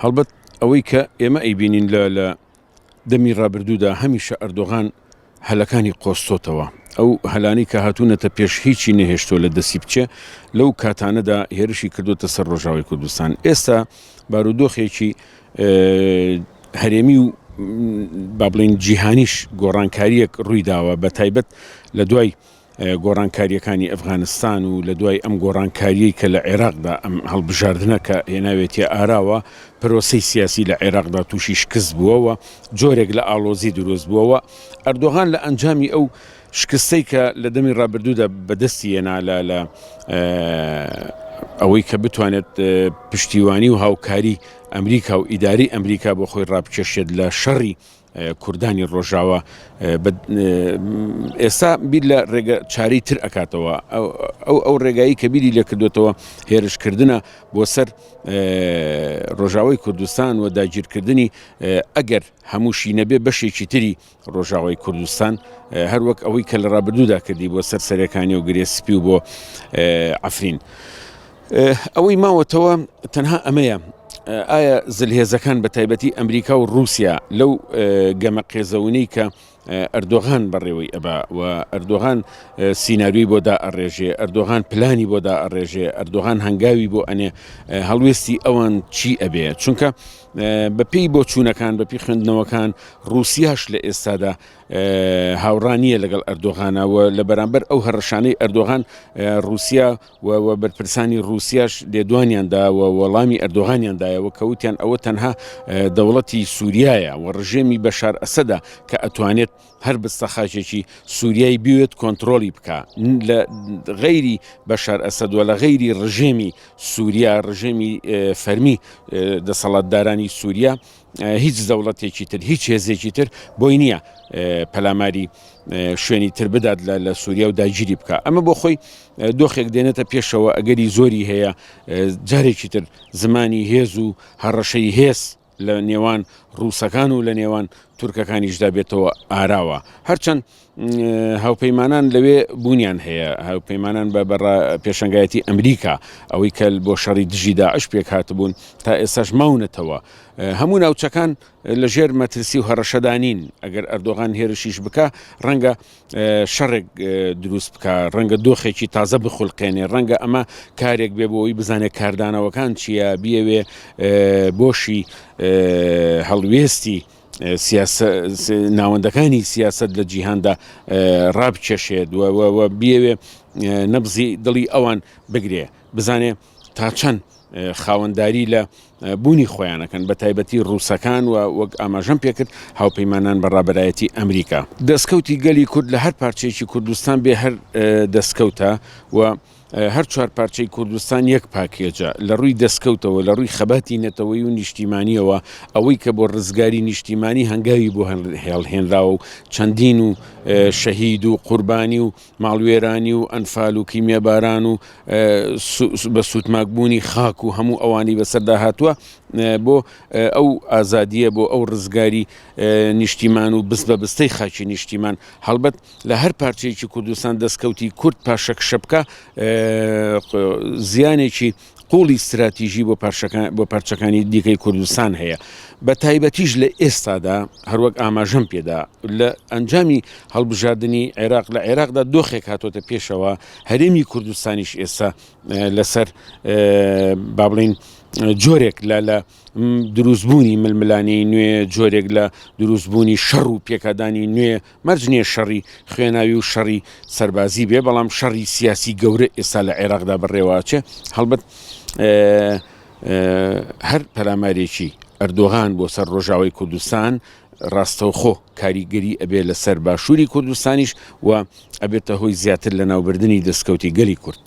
هەڵبەت ئەوەی کە ئێمە ئەیبینین لە لە دەمی ڕابردوودا هەمیشە ئەردۆغان هەلەکانی قۆستۆتەوە، ئەو هەلانەی کە هاتوونەتە پێش هیچی نەهێشتووە لە دەستی بچێ، لەو کاتانەدا هێرشی کردووەتە سەر ڕۆژاوای کوردستان. ئێستا بارودۆخێکی هەرێمی و با بڵێین جیهانیش گۆڕانکارییەک ڕووی داوە، بە تایبەت لە دوای گۆڕانکارییەکانی ئەفغانستان و لە دوای ئەم گۆڕانکارییەی کە لە عێراقدا ئەم هەڵبژاردنە کە هێناوێتیە ئاراوە، پرۆسەی سیاسی لە عێراقدا تووشی شکست بووە و جۆرێک لە ئاڵۆزی دروست بووە و ئەردۆغان لە ئەنجامی ئەو شکستەی کە لە دەمی ڕابردوودا بەدەستی هێنا لە لە ئەوەی کە بتوانێت پشتیوانی و هاوکاری ئەمریکا و ئیداری ئەمریکا بۆ خۆی ڕابکێشێت لە شەڕی کوردانی ڕۆژاوا ئێستا بیر لە ڕێگە چارەی تر ئەکاتەوە ئەو ئەو ڕێگایی کە بیری لێکردوێتەوە هێرشکردنە بۆ سەر ڕۆژاوای کوردستان و داگیرکردنی ئەگەر هەمووشی نەبێ بەشێکی تری ڕۆژاوای کوردستان هەروەک ئەوەی کە لە ڕابردوودا کردی بۆ سەر سەرەکانی و گرێ سپی و بۆ عفرین. ئەوەی ماوەتەوە تەنها ئەمەیە ئایا زلهێزەکان بە تایبەتی ئەمریکا و رووسیا لەو گەمە قێزەونەی کە ئەردۆغان بەڕێوەی ئەبا و ئەردۆغان سیناریۆی بۆ دائەڕێژێ ئەردۆغان پلانی بۆ دائەڕێژێ ئەردۆغان هەنگاوی بۆ ئەنێ هەڵوێستی ئەوان چی ئەبێ چونکە بەپێی بۆچوونەکان بەپی خوێندنەوەکان رووسیاش لە ئێستادا هاوڕا نییە لەگەڵ ئەردۆغانە و لە بەرامبەر ئەو هەڕەشانەی ئەردۆغان رووسیا و و بەرپرسانی ڕووسیاش لێدوانیان دا و وەڵامی ئەردۆغانیان دایەوە کە وتیان ئەوە تەنها دەوڵەتی سووریایە و ڕژێمی بەشار ئەسەدە کە ئەتوانێت هەر بستە خاکێکی سووریای بوێت کۆنتترۆلی بکا لە غەیری بەشار ئەسەد و لە غەیری ڕژێمی سووریا ڕژێمی فەرمی دەسەڵاتدارانی سووریا هیچ دەوڵەتێکی تر هیچ هێزێکی تر بۆی نییە پەلاماری شوێنی تر بدات لە سووریا و داگیری بکە ئەمە بۆ خۆی دۆخێک دێنێتە پێشەوە ئەگەری زۆری هەیە جارێکی تر زمانی هێز و هەڕەشەی هێز لە نێوان ڕووسەکان و لە نێوان تورکەکانیشدا بێتەوە ئاراوە هەرچەند هاوپەیمانان لەوێ بوونیان هەیە، هاوپەیمانان بە بە پێشەنگایەتی ئەمریکا، ئەوەی کە بۆ شەڕی دژی داعش پێکهاتبوون تا ئێستاش ماونەتەوە. هەموو ناوچەکان لەژێر مەترسی و هەڕەشەدا نین، ئەگەر ئەردۆغان هێرشیش بکا ڕەنگە شەڕێک دروست بکا، ڕەنگە دۆخێکی تازە بخولقێنێ، ڕەنگە ئەمە کارێک بێ بۆ ئەوەی بزانێ کاردانەوەکان چییە، بیەوێ بۆشی هەڵوێستی ناوەندەکانی سیاسەت لە جیهاندا ڕابکێشێت و بیەوێ نەبزی دڵی ئەوان بگرێ بزانێ تا چەند خاوەنداری لە بوونی خۆیانەکەن بە تایبەتی ڕووسەکان و وەک ئاماژەم پێکرد هاوپەیمانان بە ڕابەرایەتی ئەمریکا. دەستکەوتی گەلی کورد لە هەر پارچەیەکی کوردستان بێ هەر دەستکەوتە و هەر چوارپارچەی کوردستان یەک پاکێجە، لە ڕووی دەسکەوتەوە، لە ڕووی خەباتی نەتەوەیی و نیشتیمانییەوە، ئەوەی کە بۆ ڕزگاری نیشتیمانی هەنگاوی بۆ هەڵهێنراوە و چەندین و شەهید و قوربانی و ماڵوێرانی و ئەنفال و کیمیاباران و بە سووتماکبوونی خاک و هەموو ئەوانەی بەسەردا هاتووە بۆ ئەو ئازادییە، بۆ ئەو ڕزگاری نیشتیمان و بست بە بستەی خاکی نیشتیمان، هەڵبەت لە هەر پارچەیەکی کوردستان دەستکەوتی کورد پاشەکشە بکا زیانێکی قوڵی ستراتیژی بۆ بۆ پارچەکانی دیکەی کوردستان هەیە بە تایبەتیش لە ئێستادا هەروەک ئاماژەم پێدا لە ئەنجامی هەڵبژاردننی عێراق لە عێراقدا دۆخێک هاتۆتە پێشەوە هەرێمی کوردستانیش ئێستا لەسەر با بڵین جۆرێک لە لە دروستبوونی ململانێی نوێ، جۆرێک لە دروستبوونی شەڕ و پێکادانی نوێ، مەرج نییە شەڕی خوێناوی و شەڕی سەربازی بێ، بەڵام شەڕی سیاسی گەورە ئێستا لە عێراقدا بەڕێوەئەچێ، هەڵبەت هەر پەلامارێکی ئەردۆغان بۆ سەر ڕۆژاوای کوردستان ڕاستەوخۆ کاریگەری ئەبێ لەسەر باشووری کوردستانیش و ئەبێتە هۆی زیاتر لەناوبردنی دەستکەوتی گەلی کورد.